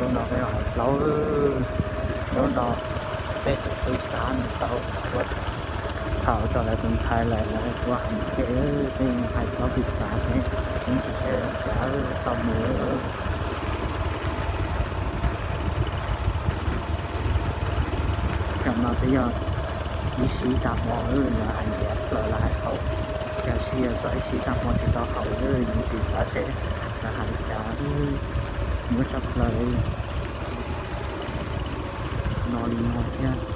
Hnub no peb hais plaub, hnub no peb tus tub xav nws tau ua txhaum rau lawv tus ntxhais lawm, lawv ua heev thiab, peb hais plaub tug xav thiab, peb tsis xav cas xaus mus. Tsam no twb yog ib sij tag hmo, lawv hais tias plaws lawv hais haum, cas sis yog txog ib sij tag hmo tsis tau haum, yus tsis xav seb lawv hais cas, muab tshaj plaws no li no thiab.